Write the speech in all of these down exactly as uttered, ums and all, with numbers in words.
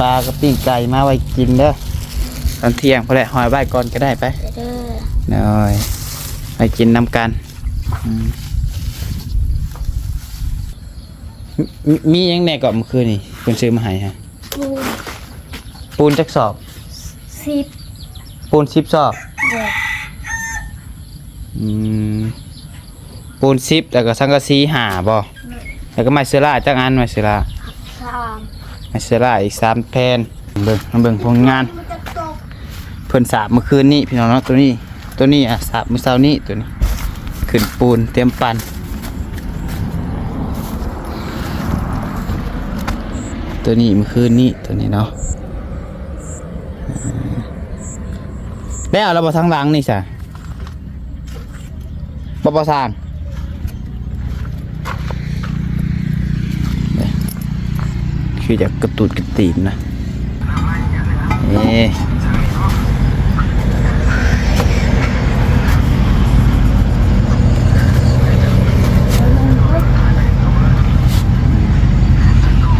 ปลากับปิ้งไก่มาไว้กินเด้อ ตอนเที่ยงพอแหละ หอยไว้ก่อนก็ได้ไป เด้อ โดย ไปกินนำกัน อืม มี มีหยังแหน่เกาะเมื่อคืนนี่ เพิ่นซื้อมาให้ฮะ ปูน ปูนจักสอบ สิบ ปูนสิบสอบ เด้อ อืม ปูนสิบ แล้วก็สังกะสีห้าบ่ แล้วก็ไม้เซราจักอัน ไม้เซรา สาม ไม้เซราอีกสามแผ่น เบิ่ง เบิ่งผลงาน เพิ่นสาบเมื่อคืนนี้พี่น้องเนาะ ตัวนี้ ตัวนี้ อ่ะ สาบมื้อเช้านี้ ตัวนี้ ขึ้นปูนเตรียมปั่น ตัวนี้เมื่อคืนนี้ ตัวนี้เนาะ แล้วเราบ่ทางหลังนี่ซะ บ่ บ่สร้าง คืออยากกระตูดกระตีนนะ เอ๊ะ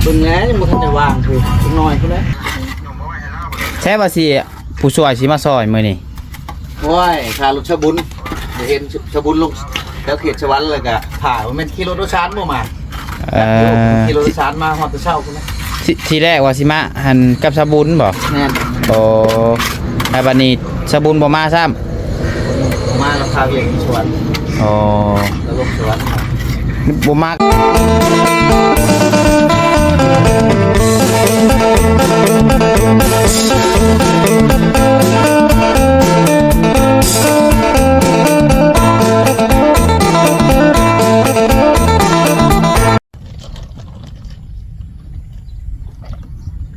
เบิ่งแหน่ ยังบ่ทันได้วางคือจักหน่อยพุ้นแหละ ใช่ว่าสิ ผู้ช่วยสิมาซอยมื้อนี้ โอ้ย ค่ารถชาวบุญ บ่เห็นชาวบุญลงแถวเขตสวรรค์เลยกะ ถ่าว่าแม่นขี่รถโดยสารบ่มา เอ่อ ขี่รถโดยสารมาฮอดแต่เช้าพุ้นนะ ที ทีแรกว่าสิมาหั่นกับชาวบุญบ่ แม่น โอ้ แล้วบัดนี้ชาวบุญบ่มาซ้ำ มาแล้วพาเวียกอยู่สวน อ๋อ แล้วลงสวน บ่มัก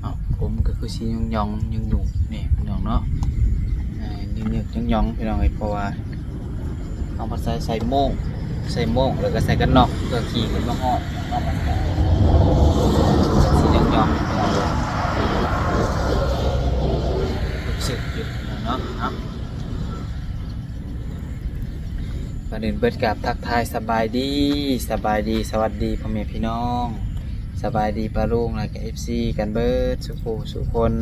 อ้าว ผมก็คือสิยองๆ ยุ่งๆ นี่พี่น้องเนาะ เอ่อ ยุ่งๆ ยองๆ พี่น้องเอ้ย เพราะว่าเอามาใส่ ใส่โม่ง ใส่โม่ง แล้วก็ใส่กันน็อกเพื่อขี่ขึ้นมาฮอดเนาะ มันก็สิยองๆ พี่น้องเอ้ย รู้สึกอยู่เนาะ เนาะ ก่อนอื่นเบิดกราบทักทายสบายดี สบายดี สวัสดีพ่อแม่พี่น้อง สบายดีป้าลุง แล้วก็ เอฟซี กันเบิดสู่ผู้สู่คน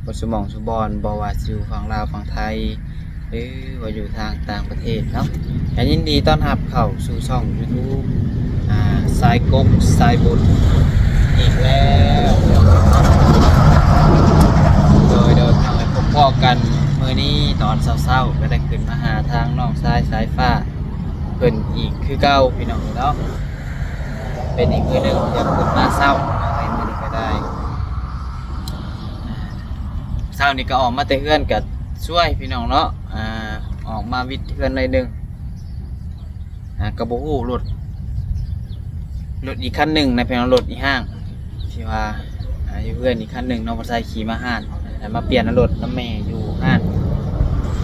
บ่สู่หม่องสู่บ่อน บ่ว่าสิอยู่ฝั่งลาวฝั่งไทย หรือว่าอยู่ทางต่างประเทศเนาะ ก็ยินดีต้อนรับเข้าสู่ช่อง YouTube อ่า สายกกสายบุญอีกแล้ว โดย โดยทางไปพบพ้อกันมื้อนี้ตอนเช้าๆ ก็ได้ขึ้นมาหาทางน้องชายสายฟ้าเพิ่นอีกคือเก่าพี่น้องเนาะ เป็นอีกมื้อหนึ่งที่ขึ้นมาเช้าในมื้อนี้ก็ได้ เช้านี้ก็ออกมาแต่เฮือนก็ช่วยพี่น้องเนาะ อ่า ออกมาวิดเฮือนหน่อยหนึ่ง อ่า ก็บ่ฮู้รถ รถอีกคันหนึ่งนะพี่น้อง รถอีห้าง ที่ว่า อ่า อยู่เฮือนอีกคันหนึ่งเนาะ บ่ใส่ขี่มาห้าน แล้วมาเปลี่ยนรถนำแม่อยู่ห้าน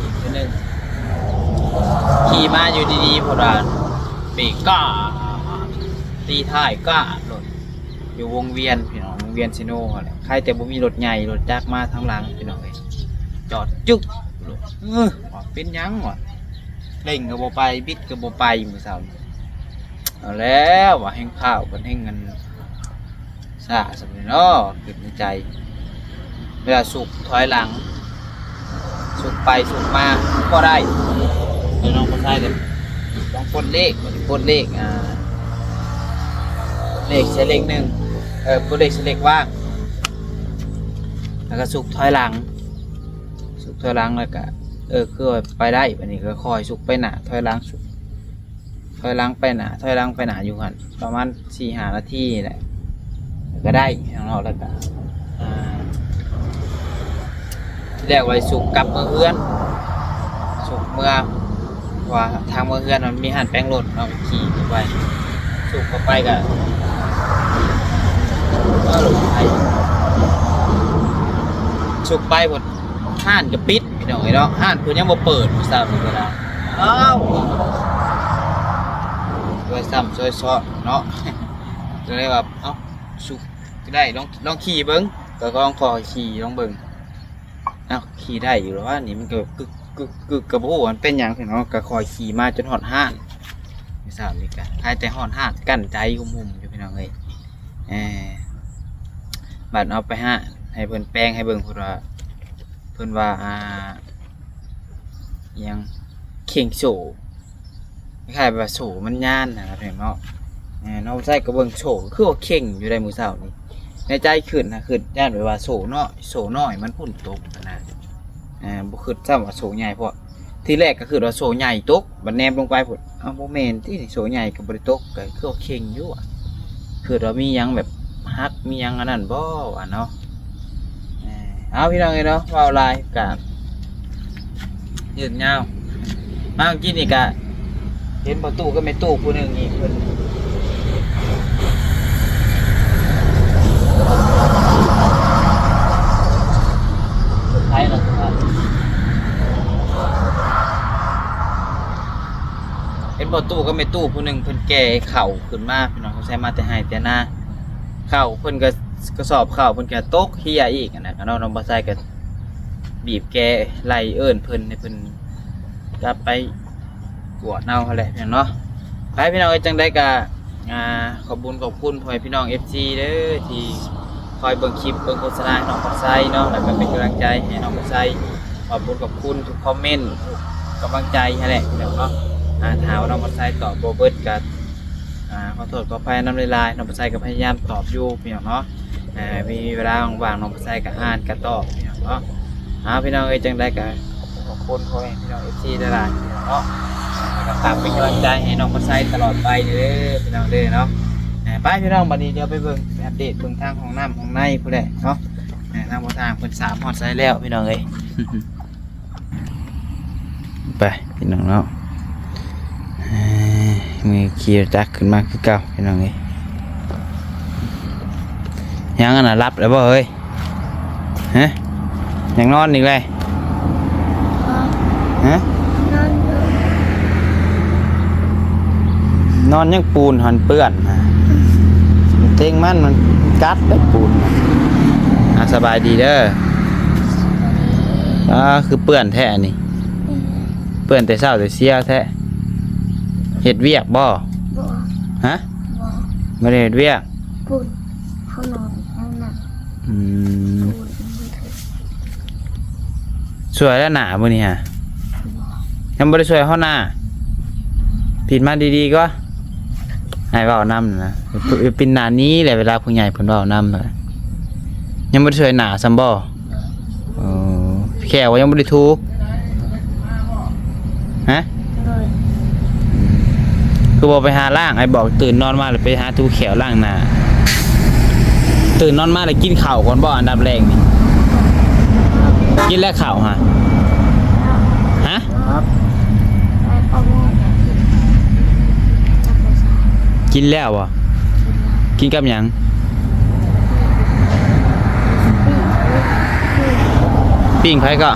อีกคันหนึ่ง ขี่มาอยู่ดีๆ พอดานเบรกก้า ตีท้ายก้า รถอยู่วงเวียนพี่น้อง วงเวียนเซโนหั่นแหละ ใครแต่บ่มีรถใหญ่ รถจักรมาทางหลังพี่น้องเอ้ย จอดจึ๊ก รถ เออ ว่าเป็นหยังวะ เร่งก็บ่ไป บิดก็บ่ไปมื้อเช้านี้ เอาแล้วว่าแฮงพาวกัน แฮงเงินซ่าสำเร็จเนาะ คิดในใจ เวลาสุกถอยหลัง สุกไปสุกมาก็ได้ เดี๋ยวน้องก็ใช้เลย ต้องปลดเลข ปลดเลข อ่า เลขใช้เลขหนึ่ง เออ ปลดเลขใช้เลขว่าง แล้วก็สุกถอยหลัง สุกถอยหลังแล้วก็ เออ คือว่าไปได้ บัดนี้ก็ค่อยสุกไปหน้า ถอยหลัง สุกถอยหลังไปหน้า ถอยหลังไปหน้าอยู่หั่น ประมาณสี่ห้านาทีนี่แหละ ก็ได้เนาะ แล้วก็ อ่า ทีแรกว่าสุกกลับเมือเฮือน สุกเมือ เพราะว่าทางเมือเฮือนมันมีห้านแปลงรถเนาะ ขี่เข้าไป สุกเข้าไปก็ เออ หลงไป สุกไปหมด ห้านก็ปิดพี่น้องเอ้ยเนาะ ห้านเพิ่นยังบ่เปิดมื้อเช้านี่ก็ได้ อ้าว ช่วยซ้ำช่วยซ้อนเนาะ ก็เลยว่า เอ้า สุกก็ได้ ลอง ลองขี่เบิ่ง ก็ลองขอขี่ลองเบิ่ง เอ้า ขี่ได้อยู่แล้ววะ นี่มันก็กึกกึกกึก ก็บ่ฮู้ว่ามันเป็นหยังพี่น้อง ก็ค่อยขี่มาจนฮอดห้าน มื้อเช้านี่ก็ หายแต่ฮอดห้าน กั้นใจหุ่มๆ อยู่พี่น้องเอ้ย เออ บัดเอาไปห้าน ให้เพิ่นแปลงให้เบิ่ง เพิ่นว่า เพิ่นว่า อ่า อิหยัง เข่งโซ่ คล้ายๆว่าโซ่มันยานนะครับพี่น้องเนาะ เออ น้องชายก็เบิ่งโซ่คือว่าเข่งอยู่ได้มื้อเช้านี้ ในใจคิดนะ คิดย่านแบบว่าโซ่น้อย โซ่น้อยมันฝนตกนะ อ่า บ่คิดซ้ำว่าโซ่ใหญ่ เพราะทีแรกก็คิดว่าโซ่ใหญ่ตก บัดแนมลงไปพุ้น เอ้า บ่แม่นติ โซ่ใหญ่ก็บ่ได้ตก ก็คือว่าเข่งอยู่อะ คิดว่ามีหยังแบบหัก มีหยังอันนั้นบ่วะเนาะ เออ เอาพี่น้องเอ้ยเนาะ เว้าหลายก็ยืดยาว มาเมื่อกี้นี่ก็เห็นพ่อตู้กับแม่ตู้ผู้หนึ่งอีก เพิ่น ไผล่ะครับ เห็นพ่อตู้กับแม่ตู้ผู้หนึ่งเพิ่นแก่เข่าขึ้นมา พี่น้อง เขาใช้มาแต่ไฮ่แต่นา เข่าเพิ่นก็ กระสอบเข่าเพิ่นก็ตกเหี่ยอีกอะนะ เนาะ น้องบ่าวไซก็บีบแกไล่เอิ้นเพิ่นให้เพิ่นกลับไปกวดเอาหั้นแหละพี่น้องเนาะ ไปพี่น้องเอ้ย จั่งใดก็ อ่า ขอบบุญขอบคุณพ่อแม่พี่น้อง เอฟซี เด้อ ที่คอยเบิ่งคลิปเบิ่งโฆษณาให้น้องบ่าวไซเนาะ แล้วก็เป็นกำลังใจให้น้องบ่าวไซ ขอบบุญขอบคุณทุกคอมเมนต์ ทุกกำลังใจหั้นแหละพี่น้องเนาะ อ่า ถ้าว่าน้องบ่าวไซตอบบ่เบิดก็ อ่า ขอโทษขออภัยนำหลายๆ น้องบ่าวไซก็พยายามตอบอยู่พี่น้องเนาะ อ่า มีเวลาว่างๆ น้องบ่าวไซก็อ่านก็ตอบพี่น้องเนาะ เอาพี่น้องเอ้ย จั่งใดก็ขอบคุณพ่อแม่พี่น้อง เอฟซี หลายๆ พี่น้องเนาะ แล้วก็ฝากเป็นกำลังใจให้น้องบ่าวไซตลอดไปเด้อพี่น้องเด้อเนาะ อ่า ไปพี่น้อง บัดนี้เดี๋ยวไปเบิ่ง ไปอัปเดตเบิ่งทางห้องน้ำห้องในพู้นแหละเนาะ อ่า ทางบ่าวไซเพิ่นสามฮอดไสแล้วพี่น้องเอ้ย ไปพี่น้องเนาะ เอ้ย มือขี่รถจักรขึ้นมาคือเก่าพี่น้องเอ้ย ยังอันน่ะ หลับแล้วบ่เฮ้ย ฮะ ยังนอนอีกเลย ฮะ นอนยังปูนหั้นเปื้อนนะ เต็งมัน มันกัดได้ปูนนะ อ่ะ สบายดีเด้อ อ่า คือเปื้อนแท้นี่ เปื้อนแต่เช้าแต่เสี้ยแท้ เฮ็ดเวียกบ่ บ่ ฮะ บ่ บ่ได้เฮ็ดเวียก ปูน เขานอนห้องน้ำ อืม ปูน ช่วยแล้วหนามื้อนี้ฮะ บ่ ยังบ่ได้ช่วยเฮาหน้า ปิดมาดีๆ ก็ ให้เว้านำนะ ปิดหน้านี้แหละ เวลาผู้ใหญ่เพิ่นเว้านำนะ ยังบ่ได้ช่วยหน้าซ้ำบ่ เออ แข้วก็ยังบ่ได้ถู ฮะ โดย คือบ่ไปหาล้าง ไอ้บอกตื่นนอนมาแล้วไปหาถูแข้วล้างหน้า ตื่นนอนมาแล้วกินข้าวก่อนบ่ อันดับแรกนี่ กินแล้วข้าวฮะ ฮะ ครับ ไปประมง กินแล้วบ่ กินกับหยัง ปิ้งไผก็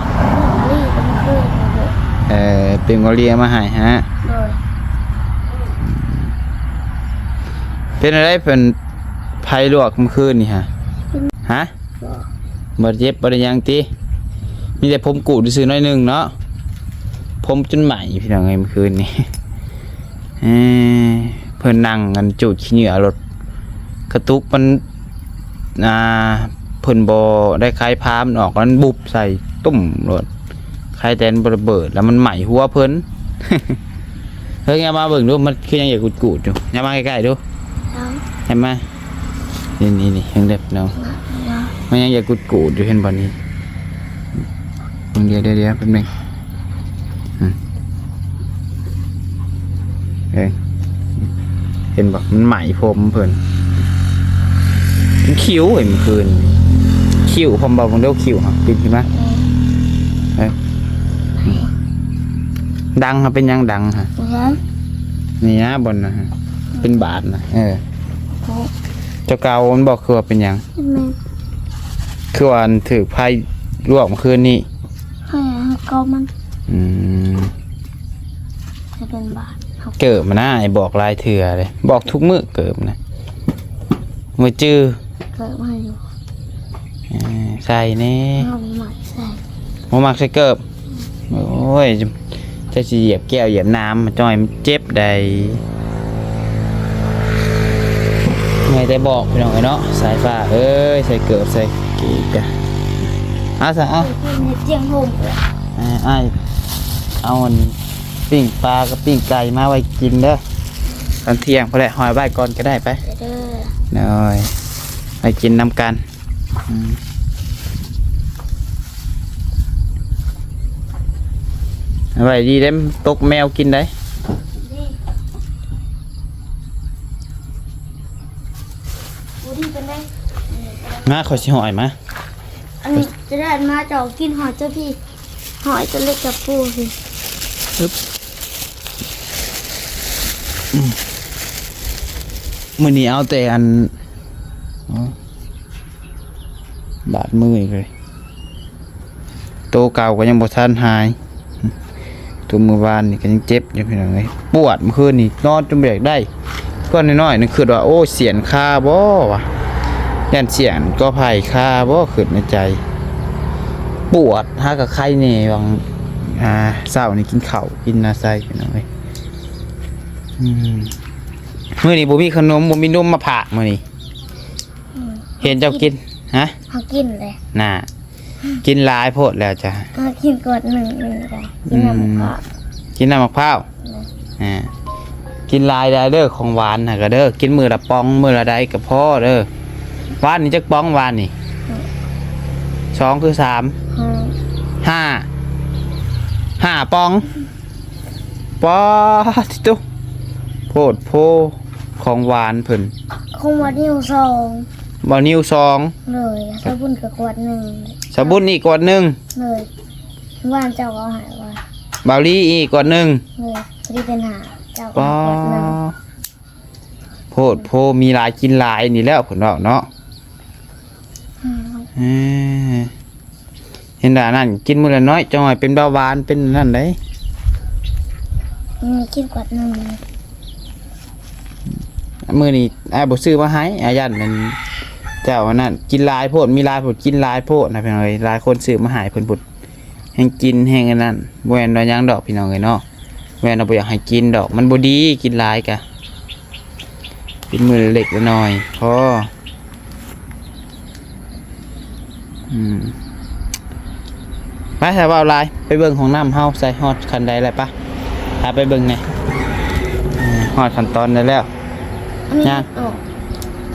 เออ ปิ้งเกาหลีเอามาให้ฮะ โดย เป็นอะไร เป็นไผลวกเมื่อคืนนี่ฮะ ฮะ บ่ บ่เจ็บบ่ได้หยังติ มีแต่ผมกูดซื่อๆ หน่อยหนึ่งเนาะ ผมจนไหม้พี่น้องเอ้ย เมื่อคืนนี่ เอ้ย เพิ่นนั่งกันจูดขี้เหงื่อรถ กระตุกมัน อ่า เพิ่นบ่ได้ไขพามันออก มันบุบใส่ตุ้มรถ ไขแต่มันบ่ระเบิด แล้วมันไหม้หัวเพิ่น เฮ้ย อย่ามาเบิ่งดู มันคือยังอยากกูดๆ อยู่ อย่ามาใกล้ๆ ดู เอา อย่ามา นี่ๆๆ เห็นเด้อพี่น้อง เอา มันยังอยากกูดๆ อยู่ เห็นบ่นี่ เดี๋ยวๆๆ แป๊บนึง อืม เอ้ย เห็นบ่ มันไหม้ผมเพิ่น มันคิ้วเห็นเมื่อคืน คิ้วผมบอก เบิ่งเด้อ คิ้วฮะ ปิดขึ้นมา เอ้ย ดังฮะ เป็นหยังดังฮะ เห็น นี่นะ บนนะฮะ เป็นบาดนะ เออ โอ้ เจ้าเก่ามันบอกคือว่าเป็นหยัง แม่น คือว่าอันถือไผลวกเมื่อคืนนี้ ให้เก่ามัน อืม ให้เป็นบาด เกิบมานะ ไอ้บอกหลายเทื่อเลย บอกทุกมื้อเกิบนะ มื้อจื้อ เกิดมาอยู่ เออ ใส่แน่ เอาใหม่ใส่ บ่มักใส่เกิบ โอ้ย จะสิเหยียบแก้วเหยียบน้ำมาจ่อยมันเจ็บใด เมื่อยแต่บอกพี่น้องเอ้ยเนาะ สายฟ้าเอ้ย ใส่เกิบใส่แข อีกอะเอาซะเอา เฮ็ดเจียงโฮมเลย เอ้ยอ้ายเอาอันปิ้งปลากับปิ้งไก่มาไว้กินเด้อ ตอนเที่ยงพอแหละหอยไว้ก่อนก็ได้ไป เด้อ เด้อ ไปกินนำกัน อืม เอาไว้ดีเด้ ตกแมวกินได้ นี่ บ่ดีปานใด มา ขอยสิหอยมา อันนี้จะได้มาเจ้ากินหอยเจ้าพี่ หอยตัวเล็กกับปูสิ อึ๊บ อืม มื้อนี้เอาแต่อัน อ๋อ บาดมืออีกเลย โตเก่าก็ยังบ่ทันหาย ตัวมื้อวานนี่ก็ยังเจ็บอยู่พี่น้องเอ้ย ปวดเมื่อคืนนี่นอนจนบ่อยากได้ ก้อนน้อยๆนึงคิดว่า โอ้ เสียนคาบ่วะ ย่านเสียนกอไผ่คาบ่ คิดในใจ ปวด หากะไข้แน่ หว่าง อ่า เช้านี่กินข้าว กินนาไซพี่น้องเอ้ย อืม มื้อนี้บ่มีขนม บ่มีนมมาฝากมื้อนี้ อืม เห็นเจ้ากิน ฮะ เฮากินเลย น่ะ กินหลายโพดแล้วจ้ะ เฮากินขวดหนึ่งนี่จ้ะ กินน้ำ อืม มะพร้าว กินน้ำมะพร้าว อืม อ่า กินหลายได้เด้อ ของหวานน่ะก็เด้อ กินมื้อละป๋อง มื้อละใดก็พอเด้อ หวานนี่จักป๋องหวานนี่ อืม สองคือสาม ห้า ห้า ห้าป๋อง ป๊าดติโต โพดโพ ของหวานเพิ่น ของหวานนิวสอง บ่าวนิวสอง เลย สาวบุญก็ขวดหนึ่ง สาวบุญอีกขวดหนึ่ง เลย หวานเจ้าก็เอาให้ว่า บ่าวลีอีกขวดหนึ่ง เลย พอดีเป็นห้า เจ้าก็ ป๊าด ขวดหนึ่ง โพดโพ มีหลายกินหลายนี่แล้วเพิ่นเว้าเนาะ อืม เอ้ย เห็นด่านั่น กินมื้อละน้อย จังหน่อยเป็นเบาหวาน เป็นนั่นได๋ อืม กินขวดหนึ่ง มื้อนี้อ้ายบ่ซื้อมาให้ อ้ายย่านมัน เจ้าอันนั้น กินหลายโพด มีหลายโพด กินหลายโพดนะพี่น้องเอ้ย หลายคนซื้อมาให้เพิ่นพุด แฮงกินแฮงอันนั้น บ่แม่นว่าหยังดอกพี่น้องเอ้ยเนาะ บ่แม่นว่าบ่อยากให้กินดอก มันบ่ดี กินหลายกะ กินมื้อละเล็กละน้อยพอ อืม ไป ถ้าเว้าหลาย ไปเบิ่งห้องน้ำเฮา ใส่ฮอดขั้นใดแล้วปะ พาไปเบิ่งแหน่ อืม ฮอดขั้นตอนใดแล้ว อันนี้ ย่า ออก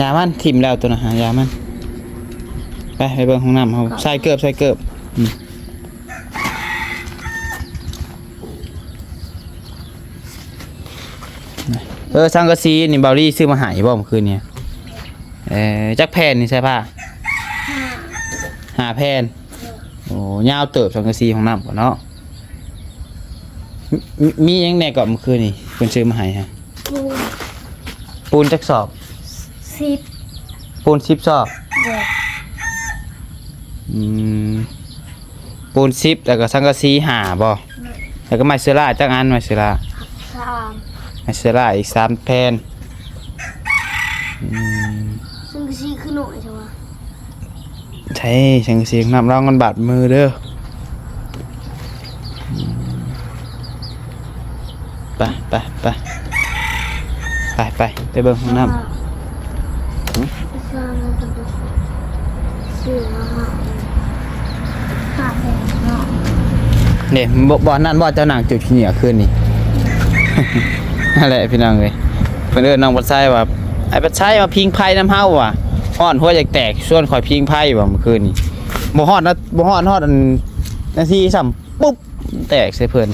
ย่ามันถิ่มแล้วตัวน่ะ หายามัน ไป ไปเบิ่งห้องน้ำเฮา ใส่เกิบ ใส่เกิบ อืม เออ สังกะสีนี่ บ่าวลีซื้อมาให้บ่เมื่อคืนนี้ เออ จักแผ่นนี่ ใส่ผ้า ห้าแผ่น โอ้ ยาวเติบ สังกะสีห้องน้ำก่อนเนาะ มี มีหยังแหน่ก่อนเมื่อคืนนี้ เพิ่นซื้อมาให้ฮะ ปูน ปูนจักสอบ สิบ ปูนสิบสอบ เด้อ อืม ปูนสิบ แล้วก็สังกะสีห้าบ่ แล้วก็ไม้เซราจักอัน ไม้เซรา สาม ไม้เซราอีกสามแผ่น อืม สังกะสีคือน้อยแท้วะ ใช่ สังกะสีน้ำร้อนมันบาดมือเด้อ อืม ไป ไป ไป ไป ไป ไปเบิ่งห้องน้ำ ซื้อมาห้า ห้าแผ่นเนาะ เนี่ย บ่ บ่อนนั่นบ่อนเจ้านั่งจุดขี้เหนียวคืนนี้ นั่นแหละพี่น้องเอ้ย เพิ่นเอิ้นน้องปัดไซว่า ไอ้ปัดไซมาพิงไพ่นำเฮาว่ะ ฮ้อนหัวอยากแตก ชวนข่อยพิงไพ่ว่ะเมื่อคืนนี้ บ่ฮอดนะ บ่ฮอด ฮอดอันนาทีซ้ำ ปุ๊บ แตกใส่เพิ่น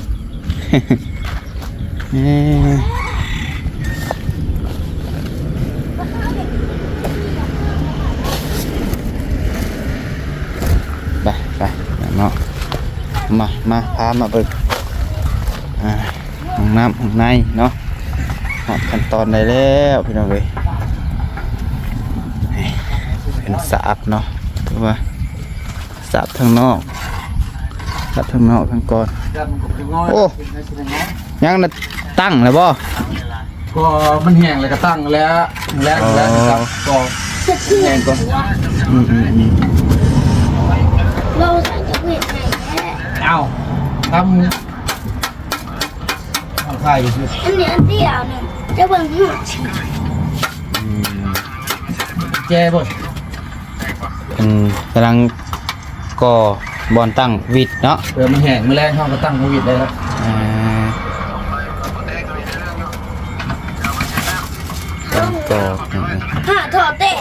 เอ้ย ไป ไป เนาะ มา มา พามาเบิ่ง อ่า ห้องน้ำห้องในเนาะ ฮอดขั้นตอนใดแล้วพี่น้องเอ้ย นี่ เป็นสาบเนาะ ถือว่า สาบทางนอก สาบทางนอกทางก่อน โอ้ ยังนะ ตั้งแล้วบ่ ก็มันแห้งแล้วก็ตั้งแล้ว แล้ว อ๋อ แล้วนะครับ ก็แห้งก่อน อืม อืม อืม เราใส่จะเผ็ดไหนแท้ เอ้า ทำ เอาไข่อยู่ อันนี้อันเดียวหนึ่ง จะเบิ่งหัว อืม แจ้บ่ เพิ่นกำลังก่อบ่อนตั้งวิทย์เนาะ เออ มันแห้ง มื้อแลงเฮาก็ตั้งวิทย์ได้แล้ว อ่า ตั้งก่อ อืม หาท่อเตะ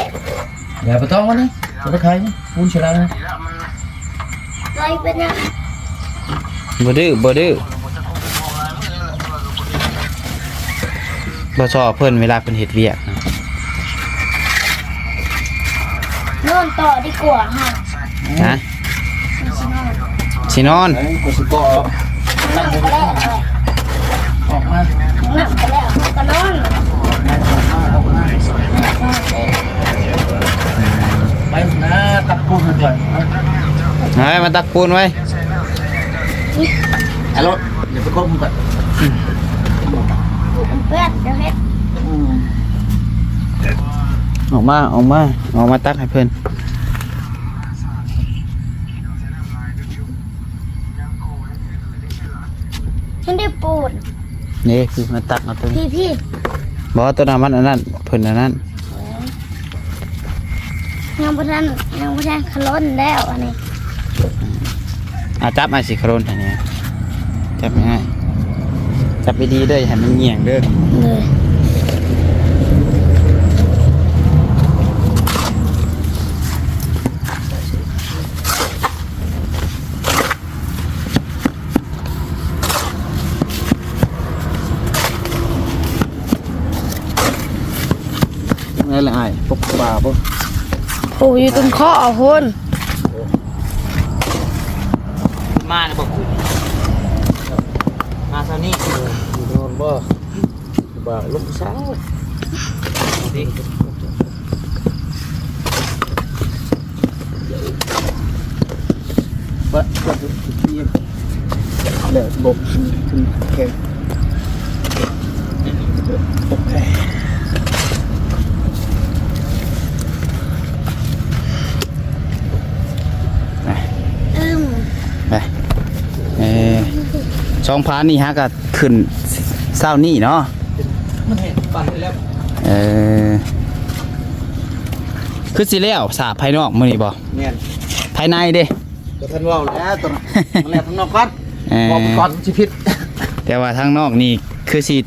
อย่าไปต้องมันนะ อย่าไปขายมัน ปูนฉลามนะ อะไรเป็นอะ บ่ดื้อ บ่ดื้อ บ่ชอบเพิ่นเวลาเพิ่นเฮ็ดเวียกนะ นอนต่อดีกว่าค่ะ ฮะ สินอน เอ้ย กูสิก่อ นั่งไปแล้ว ออกมา นั่งไปแล้ว ก็นอน ไปนะ ตักปูนก่อน เฮ้ย มาตักปูนไว้ เอารถ เดี๋ยวไปก้มก่อน เพื่อนจะเฮ็ด อืม ออกมา ออกมา ออกมาตักให้เพิ่น ฉันได้ปูน นี่คือมาตักเอาตัวนี้ พี่พี่ บ่ ตัวนั้นมันอันนั้น เพิ่นอันนั้น ยังบ่ทัน ยังบ่ทันขะล้นแล้วอันนี้ อ่ะ จับมาสิขะล้นอันนี้ จับง่าย จับดีๆเด้อ อย่าให้มันเงี่ยงเด้อ เลย ไงล่ะอ้าย ปกปลาบ่ โอ้ อยู่ตรงเคาะเอาโพน มาเนี่ยบอกกู มาเท่านี้ เออ อยู่นอนบ่ บ่าลูกสาว เอาดิ บะ บะ เดี๋ยวบกขึ้นแขน โอเค ไป อืม ไป เอ่อ สองพานนี่ฮะก็ขึ้นเช้านี่เนาะ มันเห็นปั่นไปแล้ว เออ คือสิแล้วสาภายนอกมื้อนี้บ่ แม่น ภายในเด้ ก็ทันเว้าแล้วตอนนั้น มันแล้วทางนอกก่อน เออ บอกไปก่อนสิผิด แต่ว่าทางนอกนี่คือสิ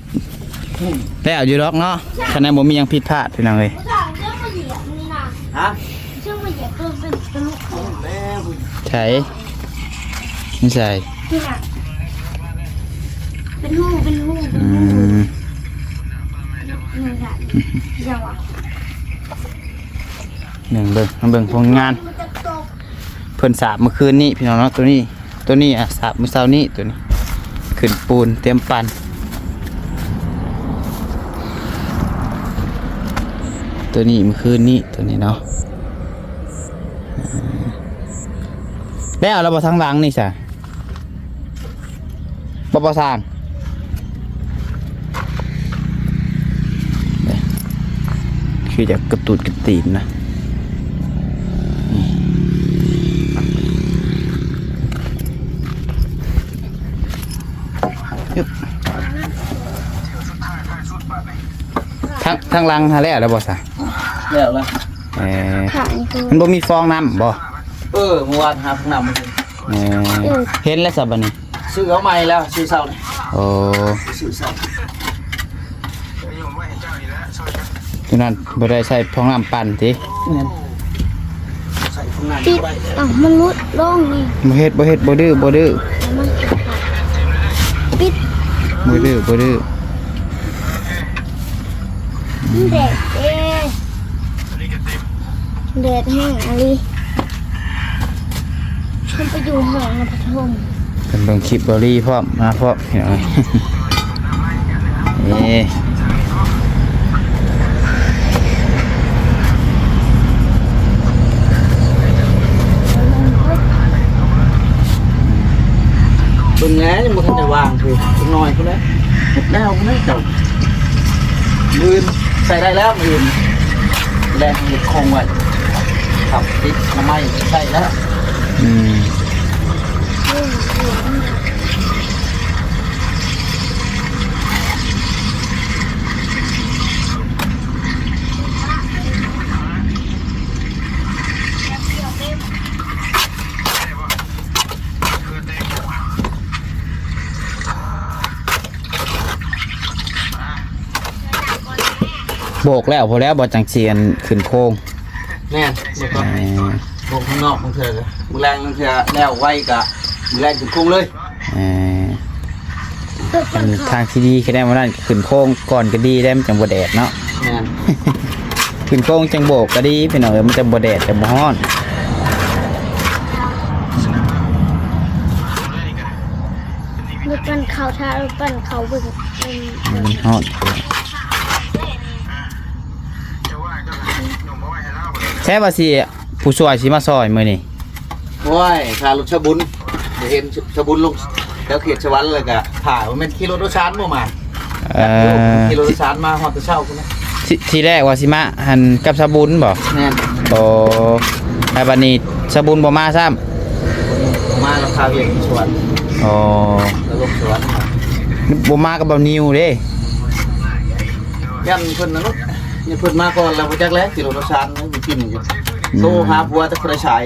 อืม แล้วอยู่ดอกเนาะ คันนั้นบ่มีหยังผิดพลาดพี่น้องเอ้ย ฮะ เชื่อมาเหยียบตัวเป็นทะลุ ใช่ ไม่ใช่ นี่น่ะ เป็นรู เป็นรู เป็นรู อืม นี่ค่ะ ยังวะ หนึ่งเบิ่ง มาเบิ่งผลงาน มันจะตก เพิ่นสาบเมื่อคืนนี้พี่น้องเนาะ ตัวนี้ ตัวนี้อ่ะ สาบมื้อเช้านี้ ตัวนี้ ขึ้นปูนเตรียมปั่น ตัวนี้เมื่อคืนนี้ ตัวนี้เนาะ แล้วเราบ่ทางหลังนี่ซะ บ่ บ่ซ่าน คือจะกระตุดกระตีนนะ นี่ อึ๊บ ทาง ทางหลังหาแล้ว แล้วบ่ซะ แล้วละ เออ ค่ะ มันบ่มีฟองน้ำบ่ เออ เมื่อวานหาฟองน้ำมากิน เออ เห็นแล้วซะบัดนี้ ซื้อเอาใหม่แล้ว ซื้อเช้านี่ โอ้ ซื้อเช้า ตัวนั้นบ่ได้ใส่ฟองน้ำปั่นติ แม่น ใส่ฟองน้ำ ปิด เข้าไป อ่ะ มันหลุดลงนี่ บ่เฮ็ด บ่เฮ็ด บ่ดื้อ บ่ดื้อ เอามาปิด บ่ดื้อ บ่ดื้อ มันแดดเด้ แดดแห้งอะลี มันไปอยู่เมืองนครปฐม เพิ่นเบิ่งคลิปเบาหลีพร้อม มาพร้อมพี่น้อง นี่ เบิ่งแหน่ ยังบ่ทันได้วางคือจักหน่อยพุ้นแหละ เฮ็ดแล้วพุ้นแหละเจ้า มื้ออื่นใส่ได้แล้ว มื้ออื่นแลงเฮ็ดโครงไว้ ครับ ติดหน่อไม้ใส่แล้ว อืม เ โบกแล้วพอแล้วบ่จังสิอันขึ้นโค้ง แม่น บ่ต้อง เออ โบกข้างนอกบางเทื่อก็มื้อแลงบางเทื่อแล้วไวก็มื้อแลงขึ้นโค้งเลย เออ เป็นทางที่ดี แค่ได้มานั่นก็ขึ้นโค้งก่อนก็ดีได้ มันจังบ่แดดเนาะ แม่น ขึ้นโค้งจังโบกก็ดีพี่น้องเอ้ย มันจังบ่แดดจังบ่ฮ้อน รถปั่นเขา ถ้ารถปั่นเขาเบิ่ง มันฮ้อน ใช่ว่าสิ ผู้ช่วยสิมาซอยมื้อนี้ โอ้ย ถ้ารถชาวบุญ เดี๋ยวเห็นชาวบุญลงแถวเขตสวรรค์เลยก็ถ่ายว่าแม่นขี่รถโดยสารบ่มา เอ่อ ขี่รถโดยสารมาฮอดแต่เช้าพุ้นนะ ที ทีแรกว่าสิมาหั่นกับสาวบุญบ่ แม่น โอ้ แล้วบัดนี้สาวบุญบ่มาซ้ำ มาแล้วพาเวียกอยู่สวรรค์ อ๋อ แล้วลงสวรรค์ บ่มากับบ่าวนิวเด้ ย่านเพิ่นน่ะเนาะ นี่เพิ่นมาก่อนแล้วบ่จักแล้ว ขี่รถโดยสารมันกินอยู่ อืม โทรหาผัวแต่คนละสาย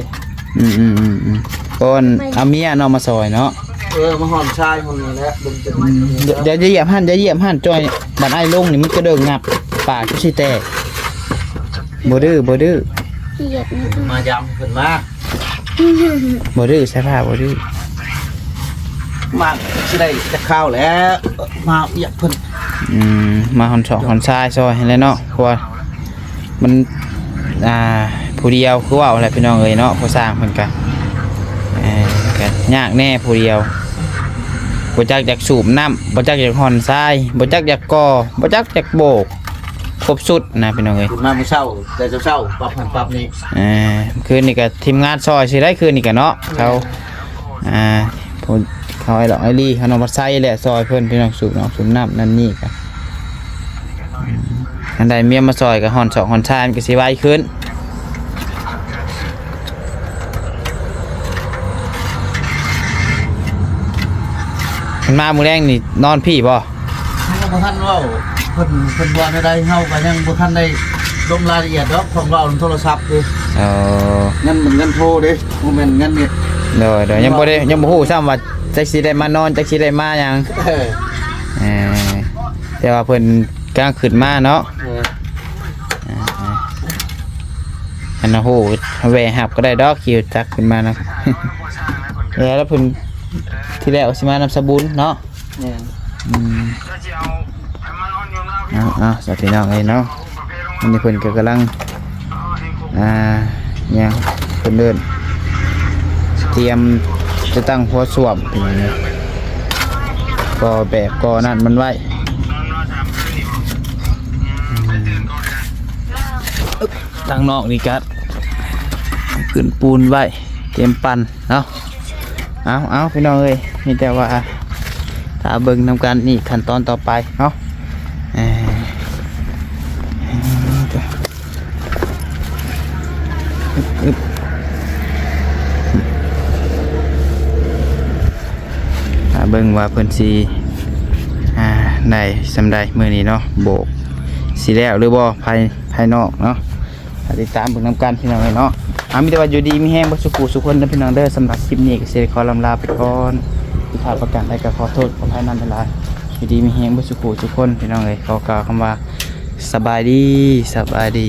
อืมอืมอืมอืมก่อนเอาเมียเนาะมาซอยเนาะ เออ มาฮ้อนทรายฮ้อนนี่แหละ เบิ่งจัง อืม อย่าอย่าเหยียบหั่น อย่าเหยียบหั่น จ่อย บัดอ้ายลงนี่มันกระเดิงงับ ปากก็สิแตก บ่ดื้อ บ่ดื้อ เหยียบนี่ มายามเพิ่นมา บ่ดื้อ ใส่ผ้าบ่ดื้อ มาสิได้จักข้าวแหละ มาเวียกเพิ่น อืม มาฮ้อนซอกฮ้อนทรายซอยหั่นแหละเนาะ เพราะว่ามัน อ่า ผู้เดียวคือเว้าแหละพี่น้องเอ้ยเนาะ ผู้สร้างเพิ่นก็ เอ่อ ก็ยากแน่ผู้เดียว บ่จักอยากสูบน้ำ บ่จักอยากฮ้อนทราย บ่จักอยากก่อ บ่จักอยากโบก ครบสุดนะพี่น้องเอ้ย ขึ้นมามื้อเช้า แต่เช้าๆ ปรับหั่นปรับนี่ เอ่อ คืนนี้ก็ทีมงานซอยสิได้คืนนี้ก็เนาะ เขา อ่า ผู้เขาไอ้ดอกไอ้ลี่เขาน้องพัดไซแหละซอยเพิ่นพี่น้อง สูบน้ำสูบน้ำนั่นนี่ก็ อืม อันใดเมียมาซอยก็ฮ้อนซอกฮ้อนทรายมันก็สิไวขึ้น มันมามื้อแลงนี่นอนพี้บ่ เฮาก็บ่ทันเว้า เพิ่น เพิ่นว่าแนวใด เฮาก็ยังบ่ทันได้ลงรายละเอียดดอก เพิ่นเว้าโทรศัพท์อยู่ เออ เงินมันเงินโทรเด้ บ่แม่นเงินเน็ต โดย โดย ยังบ่ได้ ยังบ่ฮู้ซ้ำว่าจักสิได้มานอน จักสิได้มาหยัง เออ เออ แต่ว่าเพิ่นกำลังขึ้นมาเนาะ เออ อ่าๆ อันนั้นโห แวะหับก็ได้ดอก ขี่จักรขึ้นมานะ แล้ว แล้วเพิ่น ทีแรกว่าสิมานำสาวบุญเนาะ แม่น อืม เอา เอา สาธุพี่น้องเอ้ยเนาะ อันนี้เพิ่นก็กำลัง อ่า เนี่ย เพิ่นเดิน เตรียมจะตั้งหัวส้วมพี่น้องเอ้ย ก่อแบบก่อนั่นมันไว้ ทางนอกนี่ก็ขึ้นปูนไว้ เตรียมปั่นเนาะ เอา เอา พี่น้องเอ้ย มีแต่ว่าถ้าเบิ่งนำกันนี่ขั้นตอนต่อไปเนาะ เอ่อ อึ๊บ อ่า เบิ่งว่าเพิ่นสิ อ่า ได้ส่ำใดมื้อนี้เนาะ โบกสิแล้วหรือบ่ ภาย ภายนอกเนาะ อ่า ติดตามเบิ่งนำกันพี่น้องเอ้ยเนาะ อ่า มีแต่ว่าอยู่ดีมีแฮงเบิดสุขุสุขคนเด้อพี่น้องเด้อ สำหรับคลิปนี้ก็สิได้ขอลำลาไปก่อน ผิดพลาดประการใดก็ขอโทษขออภัยนำหลายๆ อยู่ดีมีแฮงเบิดสุขุสุขคนพี่น้องเอ้ย ขอกล่าวคำว่าสบายดี สบายดี